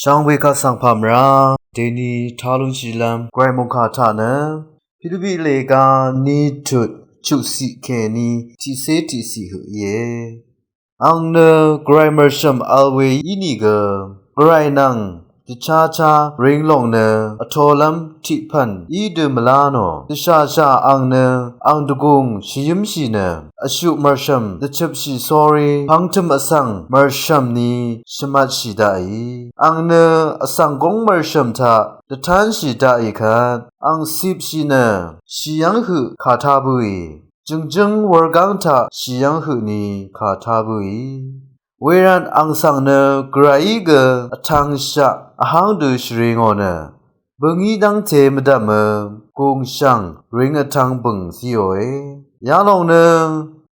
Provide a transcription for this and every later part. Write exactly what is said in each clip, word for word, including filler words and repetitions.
Shvngbe kaq svng pà mvrá deni talunshìlv́m Gvray mòngkà taq nø Pilipi lèga ni tut chuqsiq kèní tiqcé tiqsiq høq íe. Ang nø Gvray mv̀rshv̀m vl we ínìgø Gvray nvng dvcháchá ring lòng nø vtolv́m tiqpv̀n í dø mvlá nò. Dvshàshà ang nø ang dvgùng shvyǿmshì nø vshuq mv̀rshv̀m dvchøpshì sórí pvngtø̀m vsvng mv̀rshv̀m ni shvmatshì daqì. Ang nø vsvng góng mv̀rshv̀m taq dvtánshì daqì kvt ang cipshì nø shì yv́ng høq kà tá bǿì. Jø̀ngjǿng wurgáng taq shì yv́ng høq ni kà tá bǿì. Wervt ang svng nø Gvrayí gø vtvngshaq vháng dø shvri ngò nø bøngí dv́ngte mvdv̀mø gùngshv̀ng ring vtvng bø̀ng zíòe. Yalòng nø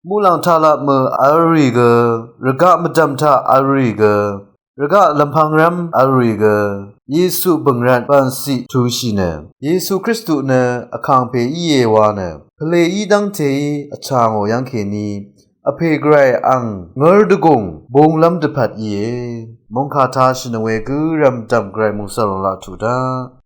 muqlàng taqlapmø vl rì gø rvgaq mvdv̀m taq vl rì gø rvgaq lv̀mpangrv́m vl rì gø Yesu bø̀ng rvt bv̀nciq tushì nø Yesu Kristu nø vkàngpè íe wa nø pvlè í dv́ngteí vchà ngò yv́ng kèní vpè Gvray ang ngǿr dvgùng bunglv́m dvpvt íe. Mòngkà tashì nø we gǿrvm dv̀m Gvray mòngsv̀l laq tuq daq.